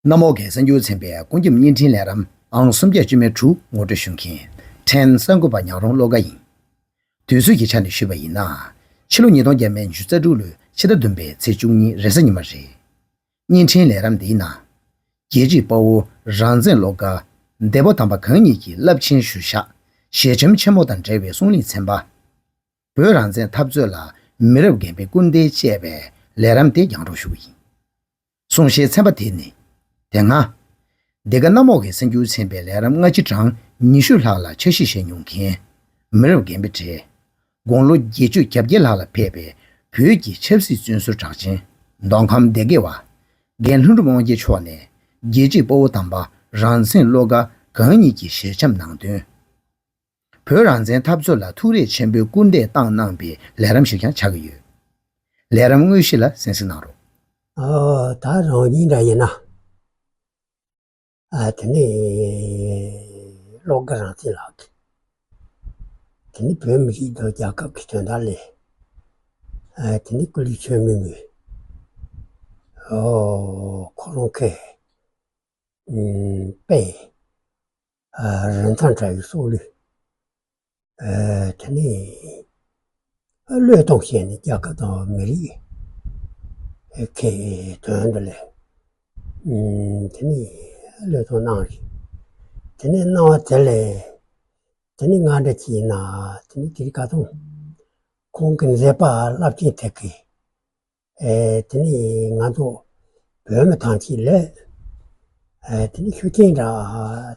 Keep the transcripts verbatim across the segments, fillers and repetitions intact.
གནམ་འོག་གི་གསར་འགྱུར་ཚན་པའི་ཀུན་ཁྱབ་བརྙན་འཕྲིན་ལས་རིམ་ཨང་སུམ་བརྒྱ་བཅུ་མེད་དྲུག་ངོ་སྤྲོད་ཞུ་མཁན་ཕྲན་གསར་འགོད་པ་ཉག་རོང་བློ་དགའ་ཡིན། དུས་ཚོད་ཀྱི་ཆ་ནས་ཞུས་པ་ཡིན་ན། ཕྱི་ལོ་ཉིས་སྟོང་བརྒྱ་མེད་ཉི་ཤུ་རྩ་དྲུག་ལོའི་ཕྱི་ཟླ་བདུན་པའི་ཚེས་བཅུ་གཉིས་རེས་གཟའ་ཉི་མ་རེད། བརྙན་འཕྲིན་ལས་རིམ་འདིའི་ནང་། རྒྱལ་གཅེས་དཔའ་བོ་རང་བཙན་བློ་དགའ། འདས་པོ་དམ་པ་གང་ཉིད་ཀྱི་རླབས་ཆེན་ཞུ་ཞག་ཞལ་ཆེམས་ཆེན་མོ་དང་འབྲེལ་བའི་གསུང་གླེང་ཚན་པ། བོད་རང་བཙན་འཐབ་རྩོད་ལ་མི་རབས་རྒན་པའི་སྐུལ་འདེད་ཅེས་པའི་ལས་རིམ་དེ་རྒྱང་སྒྲོག་ཞུ་གི་ཡིན། གསུང་བཤད་ཚན་པ་དེ་ནི། དེ་སྔ། འདི་ག་གནམ་འོག་གི་གསར་འགྱུར་ཚན་པའི་ལས་རིམ་སྔ་ཕྱི་གྲངས་ཉི་ཤུ་ལྷག་ལ་འཆར་གཞི་བཞེས་མྱོང་མཁན། མི་རབས་རྒན་པའི་གྲས། དགུང་ལོ་བརྒྱད་ཅུ་གྱ་བརྒྱད་ལྷག་ལ་ཕེབས་པའི་བོད་ཀྱི་ཆབ་སྲིད་བཙོན་ཟུར་གྲགས་ཅན། མདོ་ཁམས་སྡེ་དགེ་བ། རྒན་ལྷུན་གྲུབ་དབང་རྒྱལ་མཆོག་ནས་རྒྱལ་གཅེས་དཔའ་བོ་དམ་པ་རང་བཙན་བློ་དགའ་གང་ཉིད་ཀྱི་ཞལ་ཆེམས་ནང་དོན། བོད་རང་བཙན་འཐབ་རྩོད་ལ་ཐུགས་རེ་ཆེན་པོས་སྐུལ་འདེད་བཏང་གནང་པའི་ལས་རིམ་ཞིག་ཀྱང་ཆགས་ཀྱི་ཡོད། ལས་རིམ་དངོས་གཞི་ལ་གསན་གཟིགས་གནང་རོགས། ཨོ། ད་རང་ཉིད་འདྲ་ཡིན་ན། ཨ། དེ་ནས་བློ་དགའ་རང་བཙན་ལགས་ཀྱིས། དེ་ནས་བོད་མི་རིགས་དང་རྒྱལ་ཁབ་ཀྱི་དོན་དག་ལས། ཨ། དེ་ནས་སྐུ་ལུས་མཆོད་མེ་མོས། ཨོ། ཁོ་རང་གི། ཨུམ། དཔལ། ཨ། རིན་ཐང་བྲལ་བའི་སྲོག་བླུ། ཨ། དེ་ནས་བློས་གཏོང་བྱས་ནས་རྒྱལ་ཁབ་དང་མི་རིགས་ཀྱི་དོན་དུ་ལས། ཨུམ། དེ་ནས་བློས་གཏོང་གནང་རེད། དེ་ནས་གནང་བ་དེ་ལས། དེ་ནས་ང་འདྲ་ཅིག་ཡིན་ན་དེ་ནས་དེ་རིང་ཁ་སང་ཁོང་གི་མཛད་པ་རླབས་ཆེན་དེ་གི། ཨེ། དེ་ནས་ང་ཚོ་བོད་མི་ཐམས་ཅད་ལ། ཨེ། དེ་ནས་ཤུགས་རྐྱེན་འདྲ་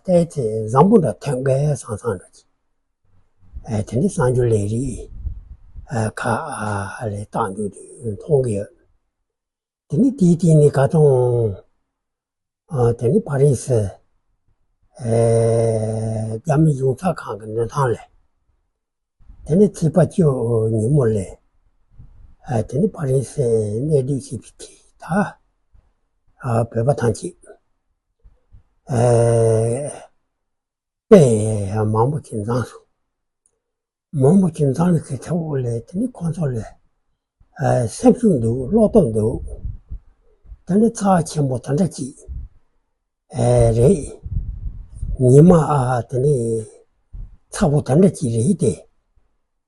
ཏོག་ཙམ་བཟང་པོ་འདྲ་ཐོན་གི་བསམ་བསམ་འདྲ་ཅིག་ཨེ། དེ་ནས་གསར་འགྱུར་ལས་རིགས། ཨེ། ཁག་ཨ། ལ་བལྟ་འདུག་དུས་མཐོང་གི་ཡོད། དེ་ནས་དེའི་སྟེང་ནས་ཁ་སང་། ཨ། དེ་ནས་ཕ་རན་སི། ཨེ། རྒྱ་མི་གཞུང་ཚབ་ཁང་གི་མདུན་ཐང་ལ། དེ་ནས་ཚེས་པ་བཅུ་ཉིན་མོ་ལ། ཨ། དེ་ནས་ཕ་རན་སིའི་གནས་སྡོད་བྱེད་པའི་གི་ད། ཨ། བོད་པ་ཐམས་ཅད། ཨེ། དཔེ་མང་པོ་ཅིག་འཛོམས་སོང་། མང་པོ་ཅིག་འཛོམས་ནས་ཁོའི་ཐོག་ལ་དེ་ནས་ཁོང་ཚོ་ལ། ཨ། སེམས་ཤུགས་འདུག་བློ་སྟོབས་འདུག་དེ་ནས་ཚབས་ཆེན་པོ་དེ་འདྲ་ཅིག་ཨེ། རེད། ཉི་མ། ཨ། དེ་ནས་ཚ་པོ་དེ་འདྲ་ཅིག་རེད་དེ།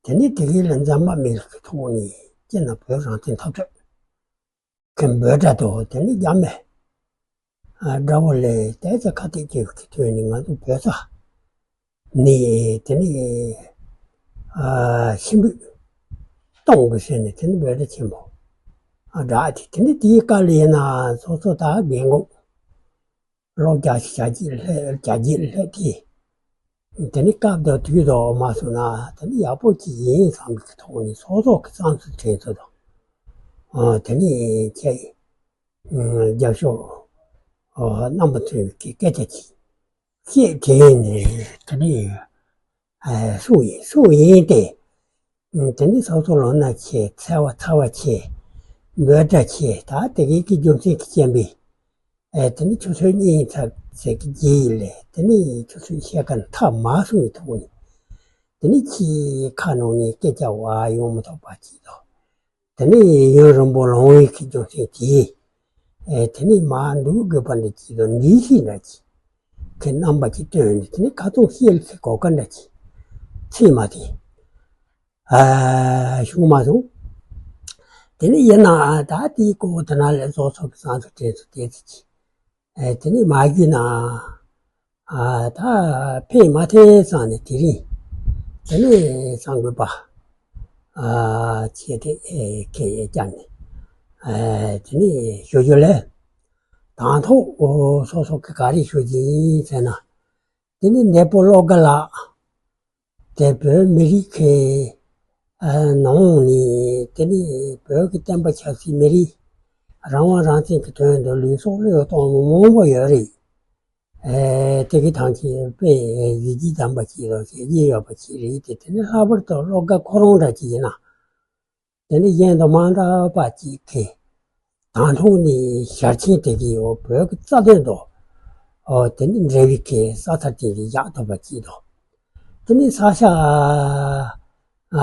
དེ་ནས་དེ་གའི་ལ་འཛམ་བུ་གླིང་གི་ཐོག་ནས་སྤྱིར་ན་བོད་རང་བཙན་འཐབ་རྩོད་ཀྱི་འབོད་སྒྲ་དང་དེ་ནས་རྒྱ་མི། ཨ། དགྲ་བོ་ལ་ཏོག་ཙམ་ཁ་གཏད་གཅོག་གི་དོན་ནས་ང་ཚོ་བོད་ས་ནས་དེ་ནས། ཨ། ཕྱིར་འབུད་གཏོང་དགོས་ཟེར་ནས་དེ་ནས་འབོད་སྒྲ་ཆེན་པོ། ཨ། བསྒྲགས་ཏེ་དེ་ནས་དེའི་སྐབས་ལ་ཡིན་ན་སོ་སོ་ད་རྒན་གོག་ལོ་བརྒྱད་ཅུ་གྱ་གཅིག་ལྷོད། གྱ་བརྒྱད་ལྷོད་དེ། དེ་ནས་སྐབས་དང་དུས་དང་མ་སོང་ན་དེ་ནས་ཡག་པོ་ཅིག་ཡིན་བསམ་གྱི་ཐོག་ནས་སོ་སོ་གི་བསམ་ཚུལ་དྲན་ཚུལ་དང་། ཨ། དེ་ནས་ཁྱེད། ཨ། རྒྱབ་ཕྱོགས། ཨ། རྣམ་པ་ཚོས་ཀྱི་སྐད་ཆ་ཅིག་བཤད་དེ་ནས་དེ་ནས། ཨ། སུ་ཡིན་སུ་ཡིན་ཏེ། དེ་ནས་སོ་སོ་ལོ་ན་ཆེ། ཚ་བ་ཚ་བ་ཆེ། འབོད་སྒྲ་ཆེ། ད་དེ་གའི་གི་རྒྱུ་མཚན་གྱི་རྐྱེན་པས། ཨེ། དེ་ནས་ཆུ་ཚོད་གཉིས་ཙམ་ཟེར་གི་རྗེས་ལ་དེ་ནས་ཆུ་ཚོད་ཕྱེད་ཀ་མཐའ་མ་སོང་བའི་ཐོག་ནས། དེ་ནས་ཁྱིའི་ཁ་ནང་ནས་སྐད་ཆ་བ་ཡོང་མི་ཐུབ་པ་ཅིག་དང་། དེ་ནས་ཡུན་རིང་པོ་ལོང་བའི་གི་རྒྱུ་མཚན་གྱིས། ཨེ། དེ་ནས་མར་འདུག་དགོས་པ་འདྲ་ཅིག་དང་འདི་ཤེས་འདྲ་ཅིག་གི་རྣམ་པ་ཅིག་སྟོན་ནས་དེ་ནས་ཁ་ཚོན་བཤད་ལ་གོ་སྐབས་འདྲ་ཅིག་ཚད་མ་དེ། ཨ། བྱུང་མ་སོང་། དེ་ནས་ཡིན་ནའང་ད་དེའི་སྐོར་དེ་ན་ལས་བཟོ་ཚོགས་ཀྱི་བསམ་ཚུལ་དྲན་ཚུལ་དེ་ཚོ་གྱིས། ཨེ། དེ་ནས་མ་བརྒྱུད་ན། ཨ། ད་ཕན་མ་ཐོགས་བསམ་ནས་དེ་རིང་། དེ་ནས་གསར་འགོད་པ། ཨ། བྱས་ཏེ། ཨེ། ཁྱེད་བཅར་ནས། ཨ། དེ་ནས་ཞུ་རྒྱུ་ལས། དང་ཐོག་སོ་སོ་གི་ག་རེ་ཞུ་རྒྱུ་ཡིན་ཟེར་ན། དེ་ནས་འདས་པོ་བློ་དགའ་ལགས། དེ་བོད་མི་རིགས་ཀྱི། ཨ། ནང་ནས་དེ་ནས་བོད་ཀྱི་བསྟན་པ་ཆབ་སྲིད་མི་རིགས་རང་དབང་རང་བཙན་གྱི་དོན་དུ་ལུས་སྲོག་བློས་གཏོང་མི་མང་པོ་ཡོད་རེད། ཨེ། དེ་གི་ཐང་ཆེན་དཔེ་གཟི་བརྗིད་ལྡན་པ་ཅིག་དང་བྱས་རྗེས་ཡོད་པ་ཅིག་རེད་དེ། དེ་ནས་ལྷག་པར་དུ་བློ་དགའ་ཁོ་རང་འདྲ་ཅིག་ཡིན་ན། དེ་ནས་གཞན་དང་མ་འདྲ་བ་ཅིག་གིས་དང་ཐོག་ནས་ཞལ་ཆེམས་དེ་གའི་འོག་བོད་ཀྱི་རྩ་དོན་དང་། ཨོ། དེ་ནས་འབྲེལ་བའི་གི་ས་ཚ་དེ་རིགས་བཞག་ཐུབ་པ་ཅིག་དང་། དེ་ནས་ས་ཆ།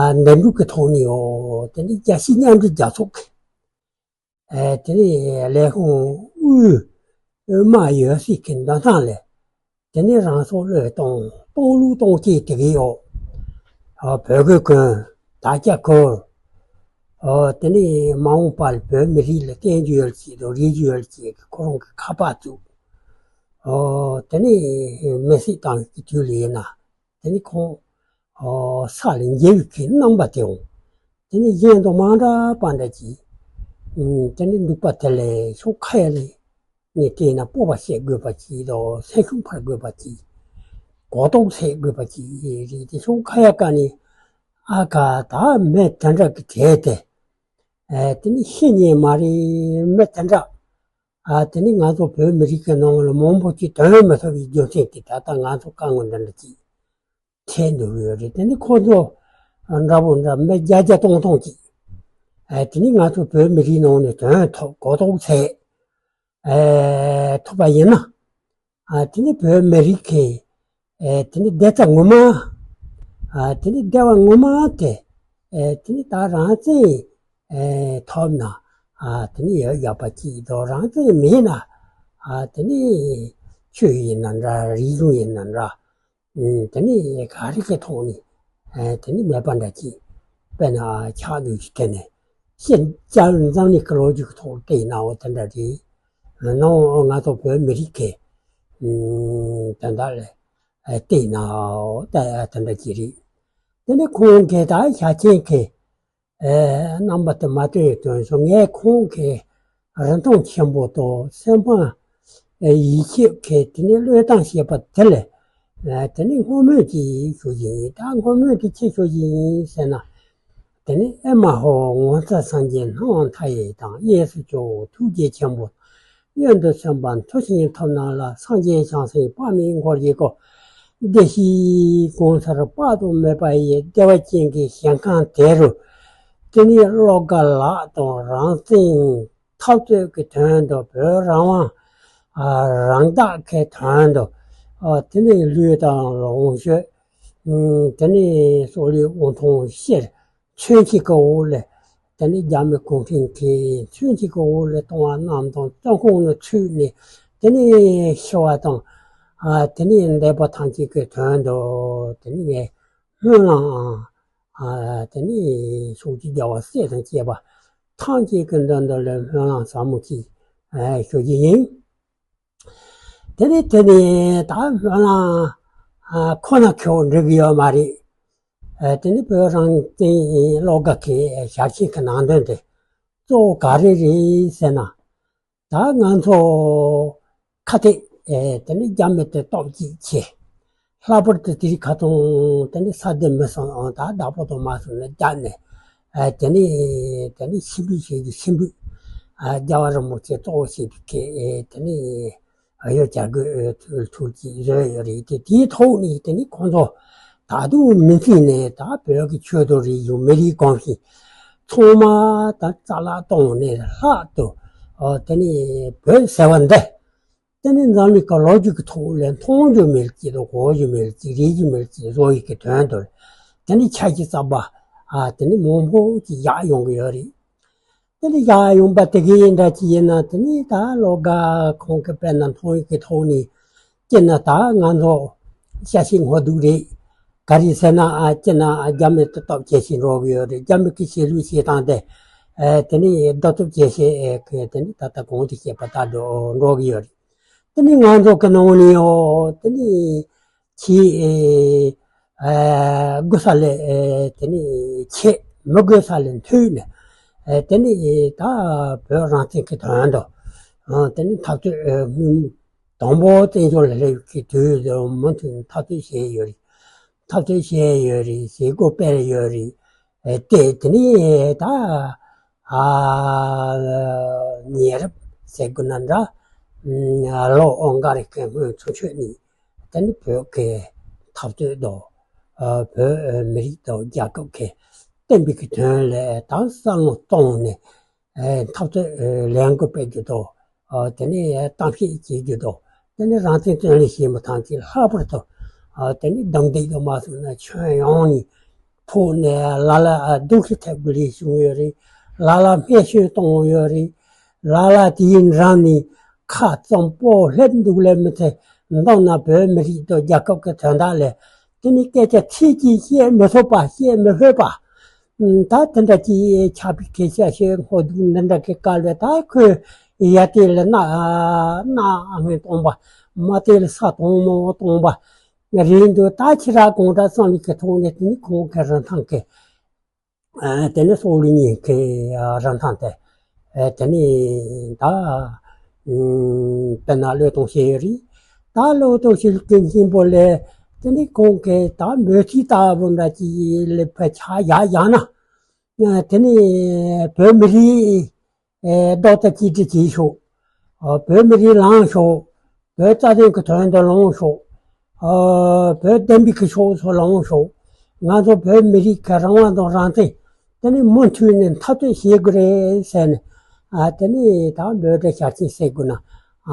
ཨ། འདེམས་སྒྲུག་གི་ཐོག་ནས། ཨོ། དེ་ནས་རྒྱལ་སྤྱིའི་མཉམ་འབྲེལ་རྒྱལ་ཚོགས་ཀྱི། ཨེ། དེ་ནས་ལས་ཁུངས་དབུས། དབུ་མ་ཡོད་སྲིད་ཀྱི་འདོན་སྟངས་ལས། དེ་ནས་རང་སྲོག་བློས་གཏོང་གཏོང་ལུགས་གཏོང་བྱེད་དེ་གའི་འོག་བོད་གོས་གོན། དར་ཆ་འཁུར། དེ་ནས་མ་འོངས་པར་བོད་མི་རིགས་ལ་བསྟན་རྒྱུ་ཡོད་ཅེས་དང་རིག་རྒྱུ་ཡོད་ཅེས་ཀྱི་ཁོ་རང་གི་ཁ་པར་བཙུགས། དེ་ནས་མི་སྲིད་བཏང་གི་དུས་ལ་ཡིན་ན། དེ་ནས་ཁོང་ས་ལ་འགྱེལ་བའི་གི་རྣམ་པ་དེ་འོང་། དེ་ནས་གཞན་དང་མ་འདྲ་པ་འདྲ་གྱིས། དེ་ནས་འདུག་པ་དེ་ལས་ཤོག་ཁ་ཡ་ལས་ནས་བལྟས་ན་སྤོབས་པ་བཤད་དགོས་པ་གྱིས་དང་སེམས་ཤུགས་འཕར་དགོས་པ་གྱིས། གོ་རྟོགས་སད་དགོས་པ་གྱིས་རེད་དེ། ཤོག་ཁ་ཡ་ཀ་ནས་ཨ་ཁ་ད་མི་དེ་འདྲ་གི་གྲས་དེ། དེ་ནས་ཤི་ཉེན་མ་རེད། མི་དེ་འདྲ། དེ་ནས་ང་ཚོ་བོད་མི་རིགས་ཀྱི་ནང་ལ་མང་པོ་ཅིག་དོན་མི་ཐོབ་པའི་རྒྱུ་མཚན་གྱིས་ད་ལྟ་ང་ཚོ་དཀའ་ངལ་འདི་འདྲ་ཅིག་འཕྲད་འདུག་ཡོད་རེད། དེ་ནི་ཁོ་ཚོ་འདྲ་པོ་འདྲ་མི་བརྒྱ་བརྒྱ་སྟོང་སྟོང་ཅིག་དེ་ནི་ང་ཚོ་བོད་མི་རིགས་ནང་ནས་དོན་ཐོབ་གོ་རྟོགས་ཚད་ཐོབ་པ་ཡིན་ན། དེ་ནི་བོད་མི་རིགས་ཀྱི་དེ་ནི་བདེ་རྩ་ངོ་མ། དེ་ནི་བདེ་བ་ངོ་མ་དེ། དེ་ནི་ད་རང་བཙན་ཐོབ་ན། དེ་ནི་ཡག་པ་ཅིག་དང་རང་བཙན་མེད་ན། དེ་ནི་ཆོས་ཡིན་ན་འདྲ་རིག་གཞུང་ཡིན་ན་འདྲ། དེ་ནི་ག་རེ་གི་ཐོག་ནས་དེ་ནི་མེད་པ་འདྲ་ཅིག་དཔེར་ན་ཆགས་འདུག་ཅིག་དེ་ནས་ཤེས་བྱ་འཛམ་གླིང་གི་ལོ་རྒྱུས་ཀྱི་ཐོག་བལྟས་ན་འོ་དེ་འདྲ་རེད། ནང་ང་ཚོ་བོད་མི་རིགས་ཀྱི་དོན་དག་ལ་བལྟས་ན་འོ་ད་དེ་འདྲ་ཅིག་རེད། དེ་ནི་ཁོང་གིས་ད་ཞལ་ཆེམས་ཀྱི་རྣམ་པ་དེ་མ་བཏོན་དོན་སོང་ངས་ཁོང་གི་རིན་ཐང་ཆེན་པོ་དང་སེམས་ཕམ་ཡིད་ཆེས་ཀྱི་དེ་ནི་བློས་བཏང་བྱས་པ་དེ་ལ་དེ་ནི་བསྔོ་སྨོན་ཅིག་ཞུ་བཞིན་ཡིན། ད་བསྔོ་སྨོན་དེ་ཅི་ཞུ་བཞིན་ཡིན་ཟེར་ན། དེ་ནི་ཨེ་མ་ཧོ། ངོ་མཚར་སངས་རྒྱས་སྣང་བ་མཐའ་ཡས་དང་། གཡས་སུ་ཇོ་བོ་ཐུགས་རྗེ་ཆེན་པོ། གཡོན་དུ་སེམས་དཔའ་མཐུ་ཆེན་ཐོབ་རྣམས་ལ། སངས་རྒྱས་བྱང་སེམས་དཔག་མེད་འཁོར་བཞི་བསྐོར། བདེ་གཤེགས་གང་སར་དཔག་ཏུ་མེད་པ་ཡི། བདེ་བ་ཅན་གྱི་ཞིང་ཁམས་དེ་རུ། དེ་ནི་བློ་དགའ་ལགས་དང་རང་བཙན་འཐབ་རྩོད་ཀྱི་དོན་དུ་བོད་རང་དབང་རང་བདག་གི་དོན་དུ། དེ་ནི་ལུས་དང་ལོངས་སྤྱོད། དེ་ནི་སྲོག་ལུས་དབང་ཐང་ཕྱིར། མཚོན་བྱེད་ཀྱི་འོག་ལས། དེ་ནི་རྒྱ་མི་གུང་ཁྲན་གྱིས་མཚོན་བྱེད་ཀྱི་འོག་ལས་གཏོང་བ་རྣམས་དང་བཙོན་ཁང་ནས་ཚུད་ནས། དེ་ནི་ཤི་བ་དང་། དེ་ནི་འདས་པ་ཐམས་ཅད་ཀྱི་དོན་དུ། དེ་ནི་ངས་སྨོན་ལམ། དེ་ནི་ཕྱོགས་བཅུའི་རྒྱལ་བ་སྲས་དང་བཅས་པ་ཐམས་ཅད་ཀྱི་མདུན་དུ་ལ་སྨོན་ལམ་ཟབ་མོ་ཅིག་ཞུ་རྒྱུ་ཡིན། དེ་ནས་དེ་ནས་ད་སྨོན་ལམ་ཁོ་ན་ཁྱོད་འགྲིག་གི་ཡོད་མ་རེད། དེ་ནས་བོད་རང་བཙན་བློ་དགའ་གི་ཞལ་ཆེམས་ཀྱི་ནང་དོན་དེ་གཙོ་བོ་ག་རེ་རེད་ཟེར་ན། ད་ང་ཚོ་ཁ་གཏད་དེ་ནས་རྒྱ་མི་དེ་སྟོབས་ཀྱིས་ཆེ། ལྷག་པར་དུ་དེ་རིང་ཁ་ཐོག་དེ་ནས་ས་དེ་མི་སོང་ད་བདག་པོ་དང་མ་སོང་ནས་རྒྱ་ནས་དེ་ནས་དེ་ནས་ཕྱིར་འབུད་བྱེད་རྒྱུ་ཕྱིར་འབུད། རྒྱལ་བ་རིན་པོ་ཆེ་གཙོ་བོ་བྱས་པའི་གི་དེ་ནས། ཨ་ཡོད་བྱ་དགོས་ཐུགས་ཀྱིས་བཟོས་ཡོད་རེད་དེ། དེའི་ཐོག་ནས་དེ་ནི་ཁོང་ཚོ་ད་དུང་མི་ཚེ་ནས་ད་བོད་ཀྱི་ཆོས་དང་རིག་གཞུང་མི་རིགས་གོམས་གཤིས་ཚང་མ་ད་རྩ་བརླག་གཏོང་ནས་ལྷག་ཏུ་དེ་ནི་བོད་ཟེར་བ་འདི་དེ་ནི་འཛམ་གླིང་གི་ལོ་རྒྱུས་ཀྱི་ཐོག་ལ་མཐོང་རྒྱུ་མེད་ཅིག་དང་གོ་རྒྱུ་མེད་ཅིག་རིག་རྒྱུ་མེད་ཅིག་བཟོ་ཡི་གི་དོན་དུ་དེ་ནི་ཆ་ཤས་གསར་པ་དེ་ནི་མང་པོ་ཅིག་བཞག་ཡོང་གི་ཡོད་རེད། དེ་ནི་བཞག་ཡོང་པ་དེ་གའི་འདྲ་ཅིག་ཡིན་ན་དེ་ནི་ད་བློ་དགའ་ཁོང་གི་དཔེར་ན་མཐོང་ཡིག་གི་ཐོག་ནས་སྤྱིར་ན་ད་ང་ཚོ་ཤ་ཤེད་སྔོ་སྡུག་རེད། ག་རེ་ཟེར་ན་ཨ་སྤྱིར་ན་རྒྱ་མི་དེ་སྟོབས་ཆེ་ཤེད་འགྲོ་གི་ཡོད་རེད། རྒྱ་མི་གི་བྱེད་ལུགས་བྱེད་སྟངས་དེ་དེ་ནི་བདག་སྟོབས་ཆེ་ཤེད་དེ་ནི་ད་ལྟ་གོང་དུ་བཤད་པ་ལྟར་འགྲོ་གི་ཡོད་རེད། དེ་ནི་ང་ཚོ་གི་ནང་ནས་ཨོ་དེ་ནི། ཆེས་དགོས་ས་ལས་དེ་ནི་ཆེས་མི་དགོས་ས་ལས་མཐོ་ནས་དེ་ནི་ད་བོད་རང་བཙན་གྱི་དོན་དུ་དེ་ནི་འཐབ་རྩོད་དང་པོ་བཙན་བྱོལ་ལ་སླེབས་ཀྱི་དུས་སུ་མུ་མཐུད་འཐབ་རྩོད་བྱས་ཡོད་རེད། འཐབ་རྩོད་བྱས་ཡོད་རེད། བྱེད་སྒོ་སྤེལ་ཡོད་རེད། དེ་དེ་ནི་ད། ཉེ་རབས་ཟེར་དགོས་ན་འདྲ། ལོ་འགའ་རེ་གི་སྔོན་ཚུན་ཆོད་ནས་དེ་ནི་བོད་ཀྱི་འཐབ་རྩོད་དང་། བོད་མི་རིགས་དང་རྒྱལ་ཁབ་ཀྱི་བསྟན་པའི་གི་དོན་ལ་ད་བསམ་བློ་གཏོང་ནས་འཐབ་རྩོད་ལས་འགུལ་སྤེལ་རྒྱུ་དང་། དེ་ནས་གཏམ་བཤད་བྱེད་རྒྱུ་དང་། དེ་ནས་རང་བཙན་བརྩོན་ལེན་བྱེད་མི་ཐམས་ཅད་ལྷག་པར་དུ་དེ་ནས་རྡུང་རྡེག་དང་མ་སོང་ན་ཁྱོན་ཡོངས་ནས་ཕོག་ནས་ལ་ལ་སྡུག་ཤི་ཐེབས་དགོས་ལས་བྱུང་ཡོད་རེད། ལ་ལ་རྨས་སྐྱོན་བཏང་ཡོད་རེད། ལ་ལ་དེའི་འགྲམ་ནས་ ཁ་བཙུམ་སྤོ་སླེབས་འདུག་ལས་མི་ཚེ། མདོར་ན་བོད་མི་རིགས་དང་རྒྱལ་ཁབ་ཀྱི་དོན་དག་ལས་དེ་ནི་སྐད་ཆ་ཚིག་གཅིག་བཤད་མི་ཐུབ་པ། བཤད་མི་ཕོད་པ། ད་དེ་འདྲ་ཅིག་ཆགས་པའི་སྐད་ཆ་བཤད་འགོ་འདུག་འདི་འདྲ་གི་སྐབས་ལ། ད་ཁོས་ཡ་དེ་ལ་སྣ་སྣ་ངན་གཏོང་པ། མ་དེ་ལ་ས་དོང་མོ་གཏོང་པ་རེད་འདུག་ད་ཁྱེད་རང་དགོངས་དག་ཙམ་ལ་གི་ཐོག་ནས་དེ་ནི་ཁོང་གི་རིན་ཐང་གི། ཨ། དེ་ནས་སྲོག་ལུས་གཉིས་ཀྱི་རིན་ཐང་དེ། ཨ། དེ་ནས་ད། ཨུམ། དཔེར་ན་བློས་གཏོང་བྱས་ཡོད་རེད། ད་བློས་གཏོང་བྱེད་ཀྱི་སྙིང་པོ་ལས་དེ་ནས་ཁོང་གིས་ད་འབོད་ཚིག་ལྟ་བུ་འདྲ་ཅིག་ལ་ཕར་ཆ་བཞག་བཞག་ན། ཨ། དེ་ནས་བོད་མི་རིགས། ཨེ། རྡོག་རྩ་གཅིག་སྒྲིལ་བྱེད་ཤོག་ཨ། བོད་མི་རིགས་ལངས་ཤོག་བོད་རྩ་དོན་གྱི་དོན་དུ་ལངས་ཤོག་ཨ། བོད་བདེན་པའི་གི་ཕྱོགས་སུ་ལངས་ཤོག་ང་ཚོ་བོད་མི་རིགས་ཀྱི་རང་དབང་དང་རང་བཙན་དེ་ནི་མུ་མཐུད་ནས་འཐབ་རྩོད་བྱེད་དགོས་རེད་ཟེར་ནས། ཨ། དེ་ནི་ད་འབོད་སྒྲ་ཞལ་ཆེམས་ཟེར་དགོས་ན།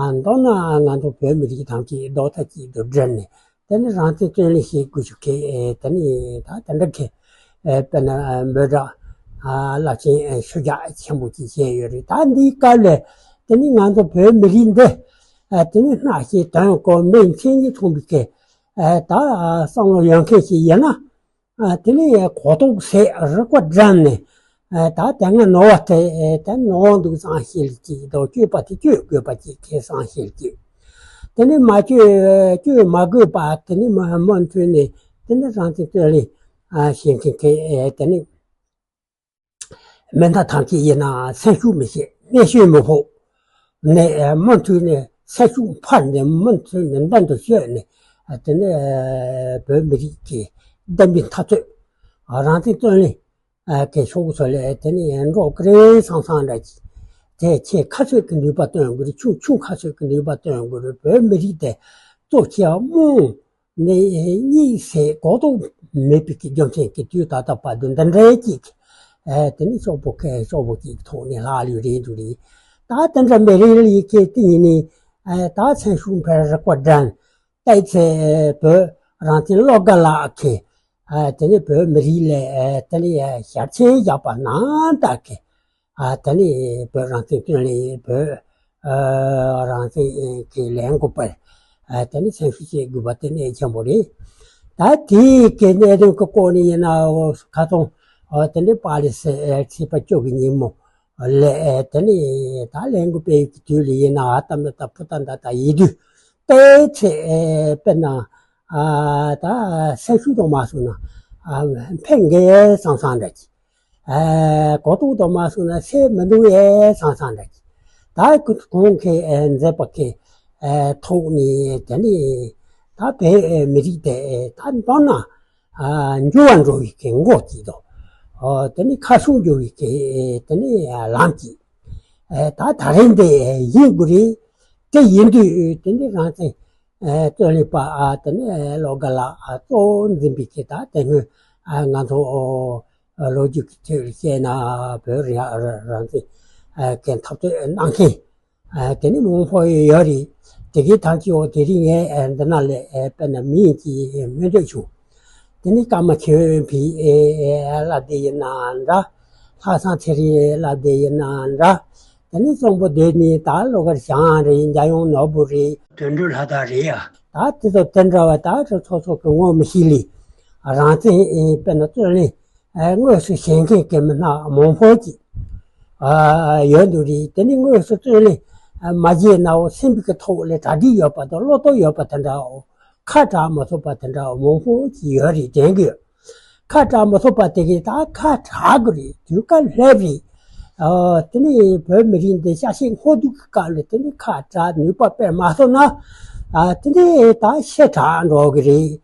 ཨ། མདོར་ན་ང་ཚོ་བོད་མི་རིགས་ཐམས་ཅད་རྡོག་རྩ་གཅིག་ཏུ་སྒྲིལ་ནས། དེ་ནི་རང་བཙན་རྩོད་ལེན་བྱེད་དགོས་ཤུགས་ཀྱིས། དེ་ནི་ད་དེ་འདྲ་གི། ཨེ། དཔེར་ན་འབོད་སྒྲ། ཨ། རླབས་ཆེན་ཤུགས་རྒྱག་ཆེན་པོ་ཅིག་བྱས་ཡོད་རེད། ད་འདིའི་སྐབས་ལ་དེ་ནི་ང་ཚོ་བོད་མི་རིགས་འདི། ཨ། དེ་ནི་སྣ་ཞེས་དོན་གོ་མིང་མཚན་ཉིད་མཚུངས་པའི་གི། ཨ། ད་བསམ་བློ་ཡོད་མཁན་ཞིག་ཡིན་ན། ཨ། དེ་ནི་གོ་རྟོགས་ཟད་རིག་པ་བསྒྲིམས་ནས། ཨ། ད་དེ་སྔ་ནོར་བ་དེ། ཨ། དེ་ནོར་འདུག་ཙང་ཤེས་ལ་གཅིག་དང་། སྤྱོད་པ་དེ་སྤྱོད་དགོས་པ་ཅིག་ཁེ་བཟང་ཤེས་ལ་གཅིག་དེ་ནི་མ་སྤྱོད། སྤྱོད་མ་དགོས་པ་དེ་ནི་མ་མུ་མཐུད་ནས་དེ་ནི་རང་བཙན་རྩོད་ལེན། ཨ། བྱེད་མཁན་གྱི། ཨ། དེ་ནི་མི་སྣ་ཐམས་ཅད་ཡིན་ན་སེམས་ཤུགས་མི་བྱེད། སྨན་ཤུགས་མི་ཕོག་ནས། ཨ། མུ་མཐུད་ནས་སེམས་ཤུགས་འཕར་ནས། མུ་མཐུད་ནས་མདུན་དུ་བསྐྱོད་ནས། ཨ། དེ་ནི། ཨ། བོད་མི་རིགས་ཀྱི་བདེན་པའི་འཐབ་རྩོད། ཨ། རང་བཙན་རྩོད་ལེན། ཨ། གི་ཕྱོགས་སུ་ལ་དེ་ནི་འགྲོ་གི་རེད་བསམ་བསམ་འདྲ་ཅིག་དེ་ཆེས་ཁ་ཚོད་ཀྱི་ནུས་པ་བཏོན་དགོས་རེད། ཆུང་ཆུང་ཁ་ཚོད་ཀྱི་ནུས་པ་བཏོན་དགོས་རེད། བོད་མི་རིགས་དེ་གཙོ་ཆེ་བ་རྨོངས་ནས་གཉིད་སད་གོ་རྟོགས་མེད་པའི་གི་རྒྱུ་མཚན་གྱིས་དུས་ད་ལྟ་བར་དུ་འདི་འདྲའི་ཅིག་ཨ། དེ་ནི་ཤོག་བུ་ཁ་ཤོག་བུ་ཅིག་ཐོག་ནས་ལྷག་ལུས་རེད་འདུག་རེད། ད་དེ་འདྲ་མི་རིགས་ལ་ཡི་གེ་དེ་ཡིན་ནི། ཨ། ད་སེམས་ཤུགས་འཕར། རིག་པ་བསྒྲིམས། བལྟས་ཚེ་བོད་རང་བཙན་བློ་དགའ་ལགས་ཀྱིས། ཨ། དེ་ནི་བོད་མི་རིགས་ལ། ཨ། དེ་ནི་ཞལ་ཆེམས་བཞག་པ་ནང་ལྟར་གྱི། ཨ། དེ་ནི་བོད་རང་བཙན་རྩོད་ལེན། བོད། ཨ། རང་བཙན་གྱི་ལས་འགུལ་པར། ཨ། དེ་ནི་སེམས་ཤུགས་སྐྱེད་དགོས་པ་དེ་ནི་ཆེན་པོ་རེད། ད་དེའི་གི་གནད་དོན་གྱི་སྐོར་ནས་ཡིན་ན། ཁ་སང་། ཨ། དེ་ནི་པཱ་ལི་སི། ཨ། ཚེས་པ་བཅུ་གི་ཉིན་མོ་ལ། ཨ། དེ་ནི་ད་ལས་འགུལ་སྤེལ་ཡུལ་གྱི་དུས་ལ་ཡིན་ན། ཨ། ད་མི་ད་ཕུ་ད་ད་ད་ཡིན་དུས། བལྟས་ཚེ། ཨ། དཔེར་ན། ཨ། ད་སེམས་ཤུགས་དང་མ་སོང་ན། ཨ། འཕེལ་འགས་སང་སང་འདྲ་ཅིག་ཨ། གོ་རྟོགས་དང་མ་སོང་ན་སེམས་མི་འདུག་ཨེ་སང་སང་འདྲ་ཅིག་ད་ཁོང་གིས། ཨ། མཛད་པ་གི། ཨ། ཐོག་ནས་དེ་ནི་ད་བོད་མི་རིགས་དེ། ཨ། ད་མདོར་ན། ཨ། འགྱུར་བ་འགྲོ་བའི་གི་འགོ་ཅིག་དང་། ཨ། དེ་ནི་ཁ་ཕྱོགས་འགྱུར་བའི་གི། ཨ། དེ་ནི་ལམ་ཅིག་ཨ། ད་ད་རིང་འདི་ཡིན་དགོས་རེད། དེ་ཡིན་དུས་དེ་འདི་རང་བཙན། ཨ། རྩོད་ལེན་པ། ཨ། དེ་ནི་བློ་དགའ་ལགས། ཨ། གཙོ་བོ་འཛིན་པའི་གི། ད་དེ་སྔོན། ཨ། ང་ཚོ། ཨ། ལོ་རྒྱུས་ཀྱི་ཐད་ལ་བཤད་ན་བོད་རང་རང་བཙན། ཨ། གི་འཐབ་རྩོད་གནང་མཁན། ཨ། དེ་ནི་མང་པོ་ཡོད་རེད། དེ་གའི་ཐམས་ཅད། འོ། དེ་རིང་ངས། ཨ། འདི་ནང་ལ། ཨ། དཔེར་ན་མིང་ཅིག་སྨོས་འདོད་བྱུང་། དེ་ནི་ཀརྨ་ཆོས་འཕེལ། ཨ། ལབ་བསྡད་ཡིན་ན་འདྲ། ལྷག་བསམ་ཚེ་རིང་ལབ་བསྡད་ཡིན་ན་འདྲ། དེ་ནི་གཙང་པོ་སྡོད་ནི་ད་ལོ་དཀར་བྱང་རེད། འཇམ་དབྱངས་ནོར་བུ་རེད། དོན་གྲུབ་ལྷ་དར་རེད་ཡ། ད་དེ་ཚོ་དེ་འདྲ་བ་ད་ཚོ་ཚོ་གི་ངོ་མི་ཤེས་ལེ། རང་བཙན། ཨེ། དཔེར་ན་རྩོད་ལེན། ཨེ། དངོས་སུ་བྱེད་མཁན་གྱི་མི་སྣ་མང་པོ་ཅིག་ཨ། ཡོད་འདུག་རེད། དེ་ནི་དངོས་སུ་རྩོད་ལེན། ཨ། མ་བྱས་ནའང་སེམས་པའི་གི་ཐོག་ལ་གྲ་སྒྲིག་ཡོད་པ་དང་བློ་སྟོབས་ཡོད་པ་དེ་འདྲ། ཁ་གྲག་མ་ཐུབ་པ་དེ་འདྲ་མང་པོ་ཅིག་ཡོད་རེད། དྲན་གི་ཡོད། ཁ་གྲག་མ་ཐུབ་པ་དེ་གིས་ད་ཁ་གྲག་གི་རེད། དུས་སྐབས་སླེབས་རེད། ཨ། དེ་ནི་བོད་མི་རིགས་འདི་ཤ་ཤེད་སྔོ་སྡུག་གི་སྐབས་ལ་དེ་ནི་ཁ་གྲག་ནུས་པ་སྤེལ་མ་ཐུབ་ན། ཨ། དེ་ནི་ད་ཤེད་དྲག་འགྲོ་གི་རེད།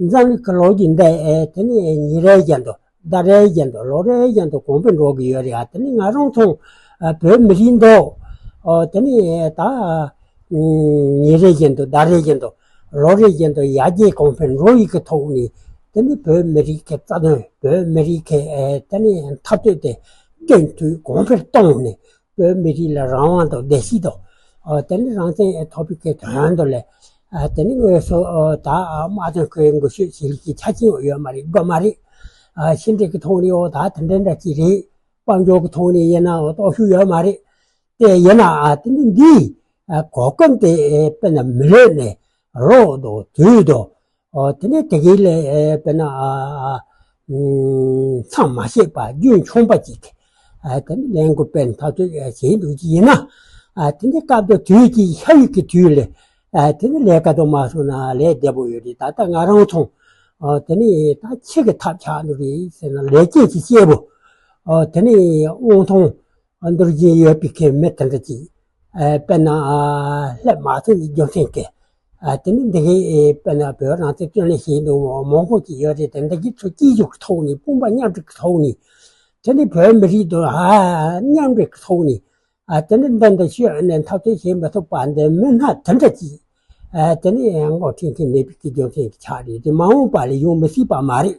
འཛམ་གླིང་གི་ལོ་རྒྱུས་འདི། ཨེ། དེ་ནི་ཉིན་རེ་བཞིན་དུ། ཟླ་རེ་བཞིན་དུ། ལོ་རེ་བཞིན་དུ་གོང་འཕེལ་འགྲོ་གི་ཡོད་རེད། ཨ། དེ་ནི་ང་རང་ཚོ། ཨ། བོད་མི་རིགས་འདི། ཨོ། དེ་ནི་ད། ཨུམ། ཉིན་རེ་བཞིན་དུ། ཟླ་རེ་བཞིན་དུ། ལོ་རེ་བཞིན་དུ་ཡར་རྒྱས་གོང་འཕེལ་འགྲོ་ཡི་གི་ཐོག་ནས། དེ་ནི་བོད་མི་རིགས་ཀྱི་རྩ་དོན། བོད་མི་རིགས་ཀྱི། ཨེ། དེ་ནི་འཐབ་རྩོད་དེ་རྒྱུན་མཐུད་གོང་འཕེལ་བཏང་ནས། བོད་མི་རིགས་ལ་རང་དབང་དང་བདེ་སྐྱིད་དང་། ཨ། དེ་ནི་རང་བཙན་ཐོབ་པའི་གི་དོན་དུ་ལ། ཨ། དེ་ནི་དངོས་སུ། ཨ། ད་དམག་དོན་གྱི་འགུལ་སྐྱོད་བྱེད་ལུགས་ཀྱི་ཆ་རྐྱེན་ཡོད་མ་རེད། དགོས་མ་རེད། ཨ། ཕྱི་འབྲེལ་གྱི་ཐོག་ནས། འོ། ད་དེ་འདྲ་འདྲ་ཅིག་རེད། དཔལ་འབྱོར་གྱི་ཐོག་ནས་ཡིན་ན། འོ། སྟོབས་ཤུགས་ཡོད་མ་རེད། དེ་ཡིན་ན། ཨ། དེ་ནི་འདི། གོ་སྐབས་དེ་དཔེར་ན་མི་ལེགས་ནས་རོགས་དང་དུས་དང་། དེ་ནས་དེ་གའི་ལས་དཔེར་ན་མཚམས་མ་ཤེས་པ་རྒྱུན་འཁྱོངས་པ་ཅིག་དེ་ནས་ལས་འགུལ་སྤེལ་ཐག་གཅོད་བྱེད་འདུག་ཅིག་ཡིན་ན། དེ་ནས་སྐབས་དང་དུས་ཀྱི་ཤ་ཡིག་གི་དུས་ལས་དེ་ནས་ལས་ཀ་དང་མ་སོང་ན་ལས་བདེ་པོ་ཡོད་རེད། ད་ལྟ་ང་རང་ཚོ་དེ་ནས་ད་ཁྱི་གི་ཐབས་ཆག་འདུག་རེད་ཟེར་ན་ལས་ཀྱི་གི་སྐྱེས་བུ་དེ་ནས་དབང་ཐང་འདོར་གྱིན་ཡོད་པའི་གི་མི་དེ་འདྲ་ཅིག་དཔེར་ན་སླེབས་མ་ཐུབ་པའི་རྒྱུ་མཚན་གྱིས། དེ་ནི་འདི་གའི་དཔེར་ན་བོད་རང་བཙན་བརྩོན་ལེན་བྱེད་འདུག་མང་པོ་ཅིག་ཡོད་རེད་དེ། འདི་གའི་ཚོ་སྐྱིད་སྡུག་གི་ཐོག་ནས་དཔུང་པ་མཉམ་འབྲེལ་གྱི་ཐོག་ནས། དེ་ནི་བོད་མི་རིགས་དང་ཧ་མཉམ་འབྲེལ་གྱི་ཐོག་ནས། དེ་ནི་འདི་འདི་ཤོད་ནས་འཐབ་རྩོད་བྱེད་མི་ཐུབ་པ་འདི་མི་སྣ་དེ་འདྲ་ཅིག་དེ་ནི་ངོ་འཕྲད་མཁན་མེད་པའི་གི་རྒྱུ་མཚན་གྱི་ཆགས་རེད། དེ་མ་འོངས་པ་ལ་ཡོང་མི་སྲིད་པ་མ་རེད།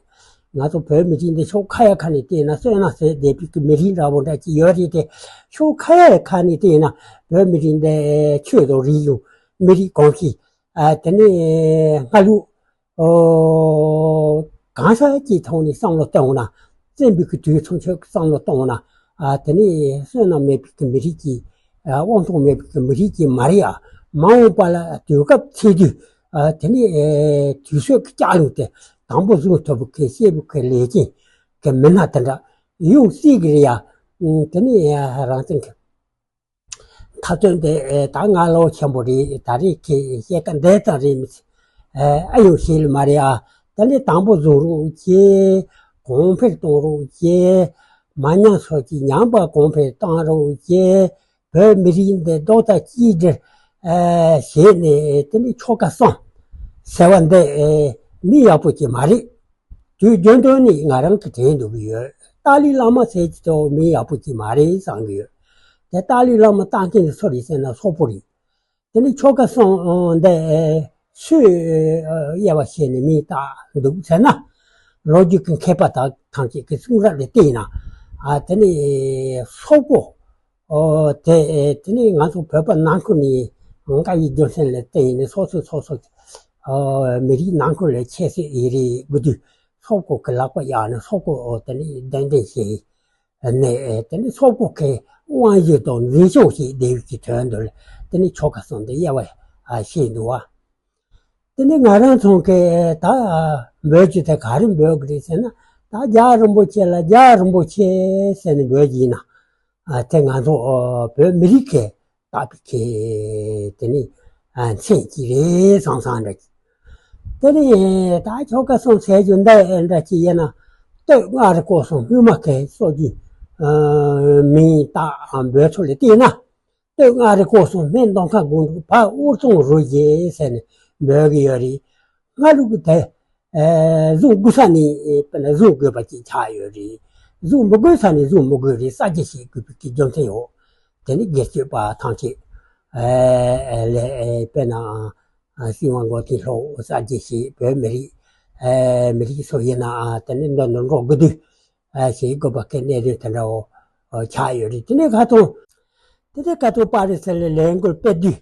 ང་ཚོ་བོད་མི་རིགས་འདི་ཕྱོགས་ཁ་ཡ་ཁ་ནས་བལྟས་ན་བསོད་ནམས་ཟེར་བསྡད་པའི་གི་མི་རིགས་འདྲ་པོ་འདྲ་ཅིག་ཡོད་རེད་དེ། ཕྱོགས་ཁ་ཡ་ཁ་ནས་བལྟས་ན་བོད་མི་རིགས་འདི་ཆོས་དང་རིག་གཞུང་མི་རིགས་གོམས་གཤིས། དེ་ནས་སྔ་ལུགས་གང་ཟག་གཅིག་ཐོག་ནས་བསམ་བློ་གཏོང་ན། བཙན་པོའི་གི་དུས་མཚུངས་ཆོས་ཀྱི་བསམ་བློ་གཏོང་ན། དེ་ནས་བསོད་ནམས་མེད་པའི་གི་མི་རིགས་ཀྱི་དབང་ཐང་མེད་པའི་གི་མི་རིགས་ཀྱི་མ་རེད་ཨ། མ་འོངས་པ་ལ་དུས་སྐབས་ཚེས་དུས་དེ་ནས་དུས་ཚོད་ཀྱི་ལྕགས་ལུག་དེ་དང་པོ་བཟུང་ཐུབ་པའི་གི་སྐྱེས་བུ་གི་ལས་ཅན་གི་མི་སྣ་དེ་འདྲ་ཡོང་སྲིད་ཀྱི་རེད་ཡ། དེ་ནས་རང་བཙན་གྱི་འཐབ་རྩོད་འདི་ད་སྔ་ལོ་ཆེན་པོ་རེད། ད་རེས་ཁྱེད་བཤད་ཀ་འདི་ཙམ་རེད་མི་ཚེ་ཨ་ཡོང་ཤེས་ལ་མ་རེད་ཨ། ད་ནི་དང་པོ་བཟུང་རོགས་བྱེད། གོང་འཕེལ་གཏོང་རོགས་བྱེད། མ་ཉམས་སོགས་ཀྱི་ཉམས་པ་གོང་འཕེལ་གཏང་རོགས་བྱེད། བོད་མི་རིགས་འདི་རྡོག་རྩ་གཅིག་སྒྲིལ་བྱས་ནས་དེ་ནི་ཆོལ་ཁ་གསུམ་ཟེར་བ་འདི་མི་ཡག་པོ་ཅིག་མ་རེད། དུས་རྒྱུན་དུ་ནི་ང་རང་གི་དྲན་འདུག་གི་ཡོད། ཏཱ་ལའི་བླ་མ་ཟེར་གྱི་ཐོག་མི་ཡག་པོ་ཅིག་མ་རེད་བསམ་གི་ཡོད། དེ་ཏཱ་ལའི་བླ་མ་བཏང་མཁན་དེ་སུ་རེད་ཟེར་ན་སོག་པོ་རེད། དེ་ནི་ཆོལ་ཁ་གསུམ་འདི་སུས་དབྱེ་བ་ཕྱེ་ནས་མིང་བཏགས་འདུག་ཟེར་ན། ལོ་རྒྱུས་ཀྱི་མཁས་པ་དག་ཐམས་ཅད་ཀྱི་གསུང་རབ་ལ་བལྟས་ན། དེ་ནི་སོག་པོ། ཨོ། དེ་དེ་ནས་ང་ཚོ་བོད་པ་ནང་ཁུལ་ནས་འགའ་ཡི་རྒྱུ་མཚན་ལ་བརྟེན་ནས་སོ་སོས་སོ་སོ། ཨོ། མི་རིགས་ནང་ཁུལ་ལ་ཁྱད་གསོད་ཡི་རེ་དགོས་དུས་སོག་པོ་གི་ལག་པ་གཡར་ནས་སོག་པོ་དེ་ནས་གདན་འདྲེན་བྱས་ནས་དེ་ནས་སོག་པོ་གི་དབང་སྒྱུར་དང་འཛིན་སྐྱོང་བྱས་བསྡད་པའི་གི་དོན་དུ་ལ་དེ་ནས་ཆོལ་ཁ་གསུམ་དེ་དབྱེ་བ་ཕྱེ་འདུག་བ། དེ་ནས་ང་རང་ཚོ་གིས་ད་འབོད་རྒྱུ་དེ་ག་རེ་འབོད་གི་རེད་ཟེར་ན། ད་རྒྱལ་བ་རིན་པོ་ཆེ་ལ་རྒྱལ་བ་རིན་པོ་ཆེ་ཟེར་ནས་འབོད་ཀྱི་ཡིན་ན། དེ་ང་ཚོ་བོད་མི་རིགས་ཀྱི་བཏགས་པའི་གི་དེ་ནི་མཚན་གཅིག་རེད་བསམ་བསམ་འདྲ། དེ་ནས་ད་ཆོལ་ཁ་གསུམ་ཟེར་རྒྱུ་འདི་འདྲ་ཅིག་ཡིན་ན། སྟོད་མངའ་རིས་སྐོར་གསུམ་སྔོན་མ་གི་སྲོལ་རྒྱུན་མིང་བཏགས་འབོད་ཚུལ་ལ་བལྟས་ན། སྟོད་མངའ་རིས་སྐོར་གསུམ་སྨད་མདོ་ཁམས་སྒང་དྲུག་བར་དབུ་གཙང་རུ་བཞི་ཟེར་ནས་འབོད་ཀྱི་ཡོད་རེད། སྔ་ལུགས་དེ་བཟུང་དགོས་ས་ནས་དཔེར་ན་བཟུང་དགོས་པ་ཅིག་ཆགས་ཡོད་རེད། བཟུང་མི་དགོས་ས་ནས་བཟུང་མི་དགོས་རེད། གསར་བརྗེ་བྱེད་དགོས་པའི་གི་རྒྱུ་མཚན་ཡོད། དེ་ནི་སྒེར་གཅོད་པ་ཐམས་ཅད་ལས་དཔེར་ན་སྲིད་དབང་མགོ་རྟིང་སློག་གསར་བརྗེ་བྱེད། བོད་མི་རིགས་མི་རིགས་སུ་ཡིན་ནའང་དེ་ནི་མདུན་དུ་འགྲོ་དགོས་དུས། བྱེད་དགོས་པ་གི་གནད་དོན་དེ་འདྲ་བོ་ཆགས་ཡོད་རེད། དེ་ནས་ཁ་ཐོག་དེ་ནས་ཁ་ཐོག་པ་རི་སི་ལ་ལས་འགུལ་སྤེལ་དུས།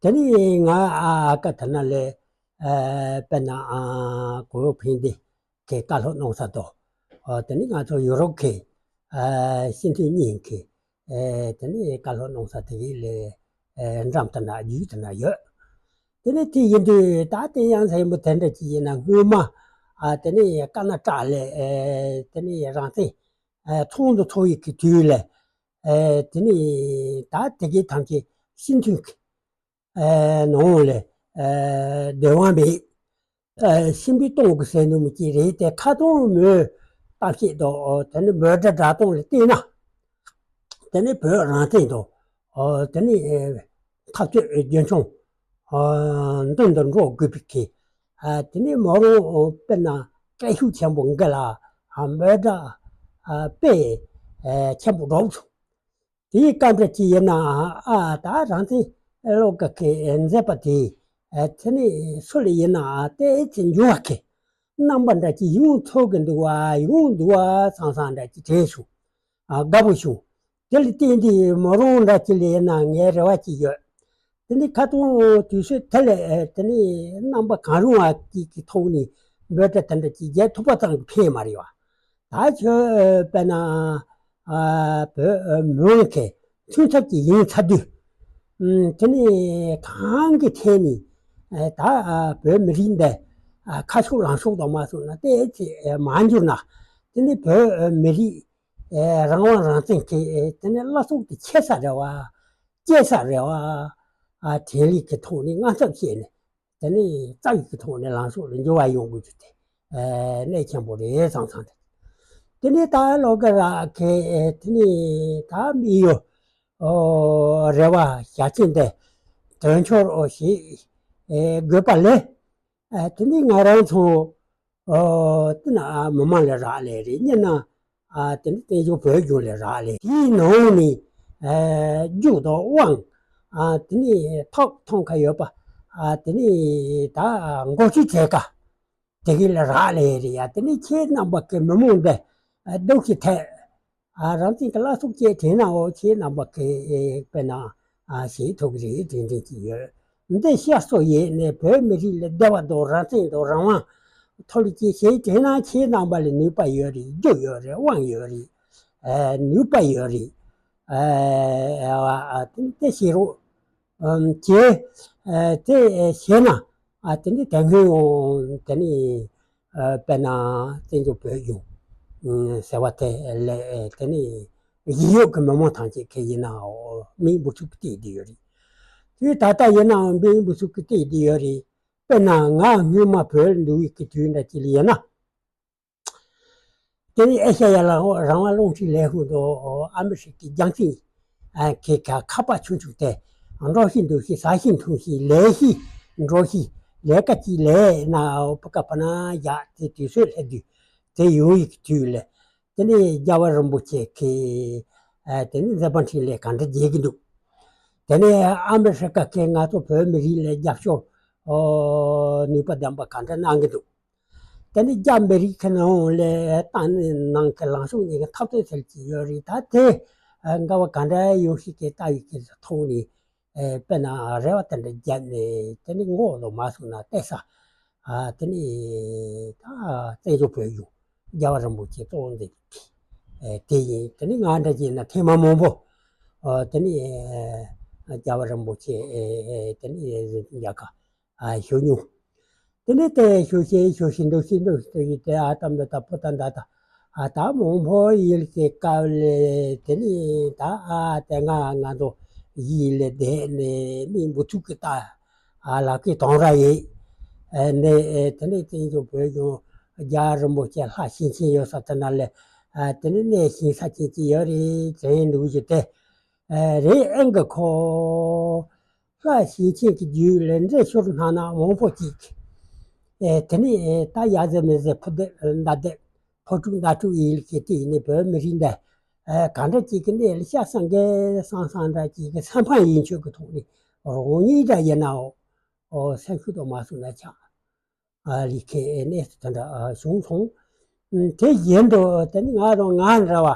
དེ་ནས་ང་ཨ་ཀ་ཐ་ན་ལས་དཔེར་ན་གོ་བོ་ཕིང་དེ་གི་བཀའ་སློབ་གནང་ས་དང་། དེ་ནས་ང་ཚོ་ཡུ་རོབ་གི་སྤྱི་འཐུས་གཉིས་ཀྱི་དེ་ནས་བཀའ་སློབ་གནང་ས་དེ་གི་ལས་འགྲམ་དེ་འདྲ་རྒྱུད་དེ་འདྲ་ཡོད། དེ་ནས་དེ་ཡིན་དུས་ད་དེ་ཡང་ལྷན་པོ་དེ་འདྲ་ཅིག་ཡིན་ན་སྔོན་མ་ཨ་དེ་ནས་ཀ་ན་ཀྲ་ལ་ཨེ་དེ་ནས་རང་བཙན་ཨེ་ཚོགས་འདུ་ཚོགས་ཡིག་གི་དུས་ལ་ཨེ་དེ་ནས་ད་དེ་གའི་ཐམས་ཅད་སྤྱི་འཐུས་ཀྱི་ཨེ་ནང་ལ་ཨེ་འདོད་དབང་མེད། ཨེ་ཕྱིར་འབུད་གཏོང་དགོས་ཟེར་འདུག་མི་གཅིག་རེད་དེ། ཁ་ཐོག་མོས་གཏམ་བཤད་དང་དེ་ནས་འབོད་སྒྲ་སྒྲ་གདངས་ལ་བལྟས་ན། དེ་ནས་བོད་རང་བཙན་དང་། ཨོ། དེ་ནས་འཐབ་རྩོད་རྒྱུན་འཁྱོངས། ཨོ། མདུན་དུ་འགྲོ་དགོས་པའི་གི། ཨ། དེ་ནས་མོ་རང་དཔེར་ན་སྐད་ཤུགས་ཆེན་པོ་འགི་ལ། ཨ། འབོད་སྒྲ། ཨ། དཔེ། ཨ། ཆེན་པོ་སྒྲོག་སོང་། དེའི་སྐབས་འདྲ་ཅིག་ཡིན་ན། ཨ། ད་རང་བཙན་བློ་དགའ་གི་མཛད་པ་དེ། ཨ། དེ་ནས་སུ་ལ་ཡིན་ན་ཏོག་ཙམ་འགྱུར་བ་གི་རྣམ་པ་འདྲ་ཅིག་ཡོང་ཐུབ་ཀྱི་འདུག་བ། ཡོང་འདུག་བ་བསམ་བསམ་འདྲ་ཅིག་དྲན་བྱུང་། ཨ། དགའ་པོ་བྱུང་། དེ་ལ་བརྟེན་ཏེ་མོ་རང་འདྲ་ཅིག་ལ་ཡིན་ན་ངའི་རེ་བ་ཅིག་ཡོད། དེ་ནི་ཁ་ཐོག་དུས་ཚོད་དེ་ལ་དེ་ནི་རྣམ་པ་གང་རུང་བ་ཅིག་གི་ཐོག་ནས་འབོད་སྒྲ་དེ་འདྲ་ཅིག་རྒྱག་ཐུབ་པ་ཙམ་གྱིས་ཕན་མ་རེད་བ། ད་ཁྱོད་དཔེར་ན། ཨ། བོད་མི་མང་གི་མཐུན་ཚོགས་ཅིག་ཡིན་ཚར་དུས། ཨུམ། དེ་ནས་གང་གི་ཐད་ནས་ཨ་ད་ཨ་བོད་མི་རིགས་འདི་ཨ་ཁ་ཕྱོགས་ལམ་ཕྱོགས་དང་མ་སོང་ན་ཏོག་ཙམ་ཨ་མ་འགྱུར་ན། དེ་ནས་བོད་མི་རིགས་ཨ་རང་དབང་རང་བཙན་གྱི་ཨ་དེ་ནས་བླ་སྲོག་དེ་ཆད་ས་རེད་བ། སྐྱེ་ས་རེད་བ། ཨ་དྲན་ལུགས་ཀྱི་ཐོག་ནས་དངངས་འཚབ་བྱས་ནས། དེ་ནས་རྩ་བའི་གི་ཐོག་ནས་ལངས་ཕྱོགས་ལ་འགྱུར་བ་ཡོང་དགོས་རྒྱུ་དེ་ཨ་གནད་ཆེན་པོ་རེད་བསམ་བསམ་རེད། དེ་ནས་ད་བློ་དགའ་ར་གི་ཨ་དེ་ནས་ད་མི་ཡོ་ཨོ་རེ་བ་བྱ་ཆེན་དེ་དོན་འཁྱོལ་ཨོ་ཞིག་ཨ་དགོས་པ་ལས། ཨ་དེ་ནས་ང་རང་ཚོ་ཨོ་དེ་ན་ཨ་མི་མང་ལ་རག་ལས་རེད། སྙན་ན་ཨ་དེ་ནས་བཙན་བྱོལ་བོད་གཞུང་ལ་རག་ལས། དེའི་ནང་ནས་ཨ་རྒྱུ་དང་དབང་ཨ་དེ་ནས་ཐོབ་ཐང་ཁ་ཡོད་པ་ཨ་དེ་ནས་ད་འགོ་ཁྲིད་བྱེད་ཀ་དེ་གི་ལ་རག་ལས་རེད་ཡ། དེ་ནས་ཁྱེད་རྣམ་པ་གི་མི་མང་འདི་ཨ་སྡུག་ཤི་ཐད་ཨ་རང་བཙན་གི་བླ་སྲོག་བཅད་དྲན་ན་འོ་ཁྱེད་རྣམ་པ་གི་ཨེ་དཔེར་ན་ཨ་བྱེད་ཐུབ་ཀྱི་རེད་དྲན་དྲན་གྱི་ཡོད། འདི་བཤད་སྲོལ་ཡོད་ནས་བོད་མི་རིགས་ལ་བདེ་བ་དང་རང་བཙན་དང་རང་དབང་ཐོབ་ཀྱི་བྱེད་དྲན་ན་ཁྱེད་རྣམ་པ་ལ་ནུས་པ་ཡོད་རེད། རྒྱུ་ཡོད་རེད། དབང་ཡོད་རེད། ཨ་ནུས་པ་ཡོད་རེད། ཨ་ཨ་དེ་དེ་བྱེད་རོགས། ཨམ་བྱེད། ཨ་དེ་བྱས་ན་ཨ་དེ་འདི་དེ་སྔོན་འོང་དེ་ནི་ཨ་དཔེར་ན་བཙན་བྱོལ་བོད་གཞུང་ཨུམ་ཟེར་བ་དེ་ལས་དེ་ནི་གཞིས་ཡོག་གི་མི་མང་ཐམས་ཅད་ཁེ་ཡིན་ནའོ་མིང་འབོད་ཚུགས་བལྟས་བསྡད་ཡོད་རེད། དུས་ད་ལྟ་ཡིན་ནའང་མིང་འབོད་ཚུགས་ཀྱི་བལྟས་བསྡད་ཡོད་རེད། དཔེར་ན་ང་སྔོན་མ་བོད་ལ་འདུག་ཡོད་ཀྱི་དུས་འདྲ་ཅིག་ལ་ཡིན་ན། དེ་ནི་ཨེ་ཤ་ཡ་ལ་རང་དབང་རླུང་འཕྲིན་ལས་ཁུངས་དང་ཨ་མི་རི་ཀའི་རྒྱང་སྲིང་ཨ་ཁེ་ཁ་ཁ་པར་ཆུང་ཆུང་དེ་འགྲོ་ཤི་འདུག་ཤི་ཟ་ཤི་འཐུང་ཤི་ལས་ཤི་འགྲོ་ཤི་ལས་ཀ་ཅིག་ལས་ན་ཕ་ཀ་ཕ་ན་ཡག་དེ་དུས་ཚོད་སླེབས་དུས་དེ་ཡོང་ཡིག་དུས་ལས། དེ་ནས་རྒྱལ་བ་རིན་པོ་ཆེ་གིས་ཨ་དེ་ནས་མཛད་པ་འཕྲིན་ལས་ག་འདྲ་རྒྱས་ཀྱི་འདུག་དེ་ནས་ཨ་མི་རི་ཀ་གིས་ང་ཚོ་བོད་མི་རིགས་ལ་རྒྱབ་སྐྱོར་ཨོ་ནུས་པ་ལྡན་པ་ག་འདྲ་གནང་གི་འདུག་དེ་ནས་རྒྱ་མི་རིགས་ཀྱི་ནང་ལ་ཏང་ནང་གི་ལངས་ཕྱོགས་གཉིས་ཀྱི་འཐབ་རྩོད་ཟེར་གྱི་ཡོད་རེད། ད་དེ་ཨ་འགལ་བ་ག་འདྲ་ཡོང་ཤེས་ཀྱི་ལྟ་བའི་གི་ཐོག་ནས་ཨེ་དཔེར་ན་རེ་བ་དེ་འདྲ་བརྒྱབ་ནས་དེ་ནས་ངོ་ལོ་མ་སོང་ན་བལྟས་ས་ཨ་དེ་ནས་ད་བཙན་བྱོལ་བོད་གཞུང་རྒྱལ་བ་རིན་པོ་ཆེ་གཙོ་བོ་མཛད་ཀྱི་ཨེ་དེ་ཡིན། དེ་ནས་ང་འདྲ་བྱས་ན་ཐེངས་མ་མང་པོ་ཨ་དེ་ནས་ཨེ་རྒྱལ་བ་རིན་པོ་ཆེ་ཨེ་ཨེ་དེ་ནས་མཇལ་ཁ་ཨ་ཞུ་མྱོང་། དེ་ནས་དེ་ཞུ་ཤེས་ཞུ་ཤེས་འདུག་ཤེས་འདུག་ཤེས་ཡིན་དེ་ཨ་ཏམ་འདི་ད་པོ་ད་འདྲ་ད་ཨ་ད་མང་པོ་ཡིན་གྱི་སྐབས་ལས་དེ་ནས་ད་ཨ་དེ་ང་ང་ཚོ་ཡིད་ལས་བསྡད་ནས་མི་འབུ་ཚུགས་ཀྱི་ད་ཨ་ལག་གི་དོང་ར་ཡིན། ཨ་ནས་ཨེ་དེ་ནས་བཙན་བྱོལ་བོད་གཞུང་རྒྱལ་བ་རིན་པོ་ཆེ་ལྷ་བྱིན་ཆེན་ཡོད་ས་དེ་ན་ལས་ཨ་དེ་ནས་གནས་བྱིན་ས་ཅན་ཅིག་ཡོད་རེད་དྲན་འདུག་ཞུ་དེ། ཨ་རེད་ཨེ་འགའ་ཁོ། ལྷ་བྱིན་ཆེན་གྱི་རྒྱུད་ལས་འདྲེ་ཤོར་སྣང་ན་མང་པོ་ཅིག་ཨེ་དེ་ནས་ཨེ་ད་ཡ་ཟེ་མེ་ཟེ་ཕུ་དེ་མདའ་དེ་ཕོ་ཕྲུག་མདའ་ཕྲུག་ཡིན་ལ་ཁེ་དེ་ཡིན་ནས་བོད་མི་རིགས་འདི་ཨེ་ག་འདྲ་ཅིག་གི་གནས་ལ་ཤ་སང་གེ་སང་སང་འདྲ་ཅིག་གི་སེམས་ཕམ་ཡིན་ཆོག་གི་ཐོག་ནས་རང་ཉིད་འདྲ་ཡིན་ནའོ། ཨོ་སེམས་ཤུགས་དང་མ་སོང་ན་ཆགས། ཨ་ལི་ཁེ་ཨེ་ནས་དེ་འདྲ་ཨ་བྱུང་སོང་། ཨུམ་དེ་བཞིན་དུ་དེ་ནི་ང་དང་ང་འདྲ་བ་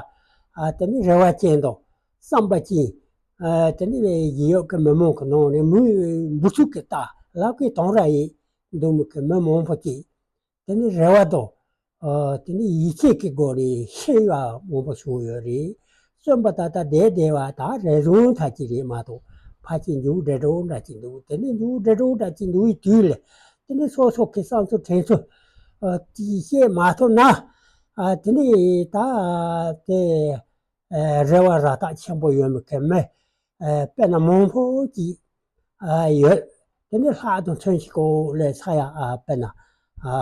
ཨ་དེ་ནི་རེ་བ་ཅན་དང་བསམ་པ་ཅན་ཨ་དེ་ནི་ཡིད་འོག་གི་མི་མང་གི་ནང་ནས་མི་འབུ་ཚུགས་ཀྱི་རྟ་ལག་གི་དོང་ར་ཡིན་འདུག་མི་གི་མི་མང་པོ་ཅིག་དེ་ནི་རེ་བ་དང་ཨ་དེ་ནི་ཡིད་ཆེས་ཀྱི་སྒོ་ནས་ཤེས་ཡ་མང་པོ་བྱུང་ཡོད་རེད། བཙོན་པ་ད་ལྟ་བསྡད་བསྡད་པ་ད་རེ་ཟུང་ཐག་ཅིག་རེད་མ་གཏོགས་ཕལ་ཆེར་མཇུག་འབྲས་འགྲོ་འདྲ་ཅིག་འདུག་དེ་ནི་མཇུག་འབྲས་འགྲོ་འདྲ་ཅིག་འདུག་པའི་དུས་ལ། དེ་ནི་སོ་སོ་གི་བསམ་ཚུལ་དྲན་ཚུལ་ཨ་དེ་བཤད་མ་ཐུབ་ན་ཨ་དེ་ནི་ད་དེ་ཨ་རེ་བ་ར་ཐག་ཆེན་པོ་ཡོད་མི་གི་མི་ཨ་དཔེར་ན་མང་པོ་ཅིག་ཨ་ཡོད། དེ་ནི་ལྷག་ཏུ་མཚོན་ཞིག་གོ་ལས་ས་ཡ་ཨ་དཔེར་ན་ཨ་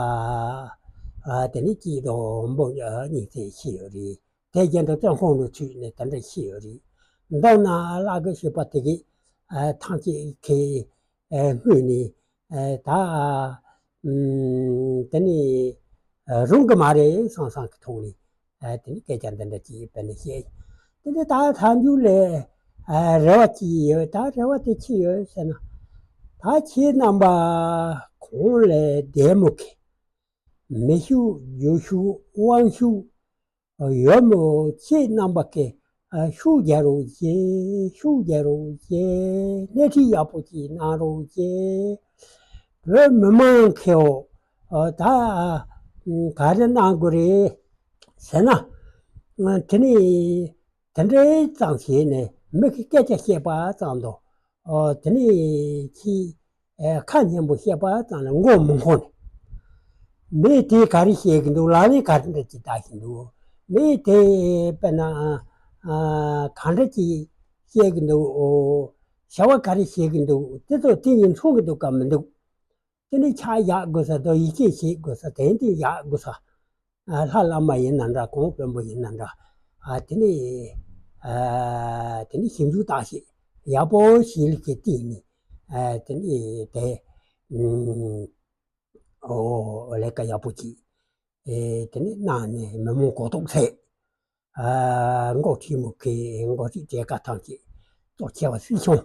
ཨ་དེ་ནི་གཅིག་དང་འབུམ་གཉིས་ཚེ་ཤི་ཡོད་རེད། དེ་རྒྱན་དུ་བཙོན་ཁང་དུ་ཚུད་ནས་དེ་འདྲ་ཤི་ཡོད་རེད། མདོར་ན་བླ་གོས་ཞེས་པ་དེ་གིས་ཨ་ཐམས་ཅད་ཀྱི་ཨ་སྔོན་ནས་ཨ་ད་ཨམ་དེ་ནི་ཨ་རུང་གི་མ་རེད་བསམ་བསམ་གི་ཐོག་ནས་ཨ་དེ་ནི་སྐད་ཆ་འདི་འདྲ་ཅིག་དཔེར་ན་བཤད། དེ་ནི་ད་མཐའ་མཇུག་ལ་ཨ་རེ་བ་ཅིག་ཡོད། ད་རེ་བ་དེ་ཅི་ཡོད་ཟེར་ན། ད་ཁྱེད་རྣམ་པ་གང་ལས་བདེ་མོ་གི་མི་ཤུགས་རྒྱུ་ཤུགས་དབང་ཤུགས་ཡོད་མོ། ཁྱེད་རྣམ་པ་གི་ཤུགས་རྒྱག་རོགས་བྱེད། ཤུགས་རྒྱག་རོགས་བྱེད། སྣེ་ཁྲིད་ཡག་པོ་ཅིག་གནང་རོགས་བྱེད། བོད་མི་མང་ཁེའོ། ད་ག་རེ་གནང་དགོས་རེད་ཟེར་ན། དེ་ནི་དེ་འདྲའི་ཙམ་བྱས་ནས་མི་གི་སྐད་ཆ་བཤད་པ་ཙམ་དང་ ཨོ་དེ་ནས་ཁྱི་ཨེ་ཁ་སྙན་པོ་བཤད་པ་ཙམ་ལ་མགོ་མི་འཁོར་ནས། མི་དེས་ག་རེ་བཤད་ཀྱི་འདུག་ལག་ལེན་ག་འདྲ་ཅིག་བསྟར་བཞིན་འདུག་མི་དེས་དཔེར་ན་ཨ་ག་འདྲ་ཅིག་བཤད་ཀྱི་འདུག་བྱ་བ་ག་རེ་བྱེད་ཀྱི་འདུག་དེ་ཚོ་དེ་ཡིན་མཚུངས་ཀྱི་འདུག་གམ་མི་འདུག་དེ་ནས་ཕྱག་བཞག་དགོས་ས་དང་ཡིད་ཆེས་བྱེད་དགོས་ས་དེ་འདྲ་བཞག་དགོས་ས། ཨ་ལྷ་བླ་མ་ཡིན་ན་འདྲ། གོང་དཔོན་པོ་ཡིན་ན་འདྲ། ཨ་དེ་ནས་ཨ་དེ་ནས་ཞིབ་འཇུག་བརྟག་ཞིབ་ཡག་པོ་བྱས་ལ་གི་སྟེང་ནས་ཨ་དེ་ནས་དེ་ཨོ་ལས་ཀ་ཡག་པོ་ཅིག་ཨེ་དེ་ནས་གནང་ནས་མི་མང་གོ་རྟོགས་ཚད། ཨ་འགོ་ཁྲིད་མུ་གེ་འགོ་ཁྲིད་གྲས་ཀ་ཐམས་ཅད་གཙོ་ཆེ་བ་སྲིད་སྐྱོང་།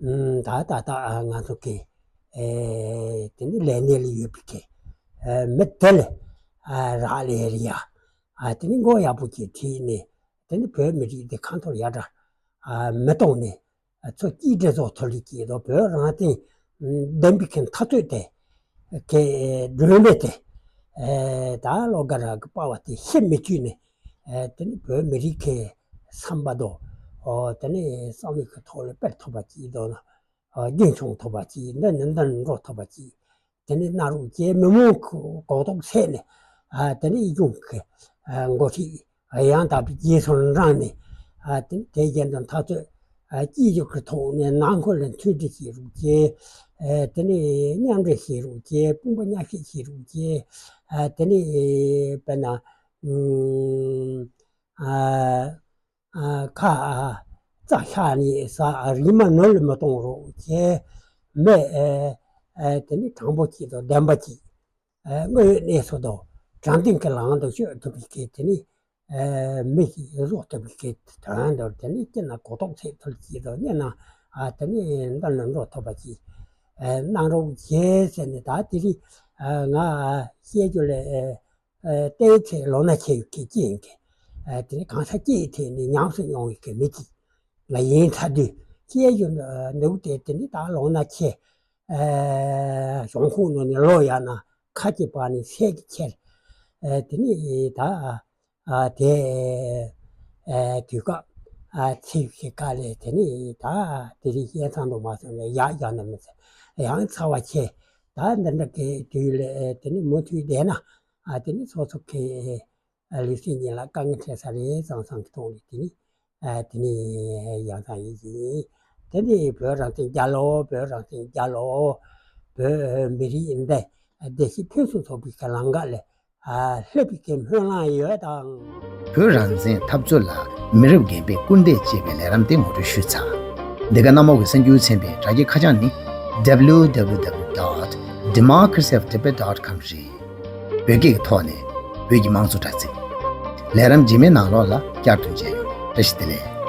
ཨུམ་ད་ད་ད་ང་ཚོ་གི་ཨེ་དེ་ནི་ལས་གནས་ལ་ཡོད་པའི་གི་ཨེ་མི་དེ་ལ་ཨ་རག་ལས་རེད་ཡ། ཨ་དེ་ནི་འགོ་ཡག་པོ་ཅིག་ཁྲིད་ནས་དེ་ནི་བོད་མི་རིགས་འདི་ཁ་འཐོར་ཡ་འདྲ་ཨ་མི་གཏོང་ནས། ཚོ་སྐྱིད་སྒྲིལ་བཟོ་ཐུབ་ལེ་སྐྱིད་དོ་བོད་རང་བཙན་ལྡན་པའི་ཁེ་འཐབ་རྩོད་དེ་ཁེ་སྒྲོན་མེ་དེ་ད་ལོ་ག་ར་གི་པ་བ་དེ་ཤི་མི་བཅུག་ནས་དེ་ནི་བོད་མི་རིགས་ཁེ་བསམ་པ་དོ་དེ་ནི་བསམ་བློ་གི་ཐོག་ལ་སྤེལ་ཐུབ་པ་ཅིག་དོ་ན་རྒྱུན་འཁྱོངས་ཐུབ་པ་ཅིག་འདི་ནི་འདི་ནི་འགྲོ་ཐུབ་པ་ཅིག་དེ་ནས་གནང་རོགས་བྱས། མི་མང་གོ་གོ་རྟོགས་ཚད་ནས་ཨ་དེ་ནས་གཞུང་གི་ཨ་འགོ་ཁྲིད་ཨ་ཡང་དག་པའི་རྗེས་སུ་འབྲངས་ནས་ཨ་དེ་ནས་དེ་རྒྱལ་དང་འཐབ་རྩོད་ཨ་སྐྱིད་སྡུག་གི་ཐོག་ནས་ནང་ཁུལ་ལ་མཐུན་སྒྲིལ་བྱེད་རོགས་བྱས། ཨ་དེ་ནས་མཉམ་འབྲེལ་བྱེད་རོགས་བྱས། དཔུང་པ་མཉམ་གཤིབ་བྱེད་རོགས་བྱས། ཨ་དེ་ནས་དཔེར་ན་ཨུམ་ཨ། ཁ་རྩ་ཤ་ནས་ཟ། རིལ་མ་ནོར་ལ་མི་གཏོང་རོགས་བྱས། མི་དེ་ནི་དྲང་པོ་ཅིག་དང་བདེན་པ་ཅིག་དངོས་ཡོད་གནས་ཚུལ་དང་དྲང་བདེན་གྱི་ལམ་དུ་བསྐྱོད་ཐུབ་པའི་གི་དེ་ནི་མི་ཞིག་བཟོ་ཐུབ་པའི་གི་དོན་དུ་དེ་ནི་སྤྱིར་ན་གོ་རྟོགས་ཚད་མཐོ་ཅིག་དང་སྙན་ན་དེ་ནི་འདི་ལ་འགྲོ་ཐུབ་པ་ཅིག་གནང་རོགས་བྱས་ཟེར་ནས། ད་དེ་རིང་ང་བཤད་རྒྱུ་ལས། ཨ་བལྟས་ཚེ་ལོ་ན་ཆེ་བའི་སྐད་ཅིག་ཡིན་གི། ཨ་དེ་ནི་གང་ཟག་སྐྱེས་ཐེབས་ནས་ཉམས་སུ་མྱོང་བའི་གི་མི་ཅིག་ལ་ཡིན་ཚ་དུས་སྐྱེས་ཡོད་འདུག་སྟེ། དེ་ནི་ད་ལོ་ན་ཆེ། ཨ་གཞུང་ཁོངས་ནང་ནས་ལོ་ཡར་ན་ཁ་གི་བར་ནས་ཚད་ཀྱི་ཁྱེར། ཨ་དེ་ནི་ད་ཨ་དེ་ཨ་དུས་སྐབས་ཨ་ཚེ་ཡི་ཁ་ལས་དེ་ནི་ད་དེ་རིང་བཤད་ཚང་དུ་མ་སོང་ནས་ཡག་ཡག་ན་མི་ཚེ་ཡང་ཚ་བ་ཆེ། ད་འདི་འདྲ་གི་དུས་ལ་དེ་ནི་མུ་མཐུད་བསྡད་ན། ཨ་དེ་ནི་སོ་སོ་གི་ཨ་ལུས་སེམས་གཉིས་ལ་དཀའ་ངལ་འཕྲད་ས་རེད་བསམ་བསམ་གི་ཐོག་ནས་དེ་ནི་ཨ་དེ་ནི་ཡང་དང་ཡིན་ཞིང་། དེ་ནི་བོད་རང་བཙན་རྒྱལ་ལོ། བོད་རང་བཙན་རྒྱལ་ལོ། བོད་མི་རིགས་འདི་བདེ་སྐྱིད་ཕུན་སུམ་ཚོགས་པའི་གི་ལམ་ཁ་ལ་ཨ་སླེབས་པའི་གི་སྨོན་ལམ་ཡོད་དང་། བོད་རང་བཙན་འཐབ་རྩོད་ལ་མི་རབས་རྒན་པའི་སྐུལ་འདེད་ཅེས་པའི་ལས་རིམ་དེ་ངོ་སྤྲོད་ཞུས་ཚར། འདི་ག་གནམ་འོག་གི་གསར་འགྱུར་ཚན་པའི་དྲ་རྒྱའི་ཁ་བྱང་ནི། W W W dot democracy of tibet dot com རེད། བོད་སྐད་ཀྱི་ཐོག་ནས་བོད་ཀྱི་དམངས་གཙོ་དྲ་ཚིགས། ལས་རིམ་རྗེས་མའི་ནང་ལོགས་ལ་བསྐྱར་དུ་མཇལ་ཡོང་། བཀྲ་ཤིས་བདེ་ལེགས།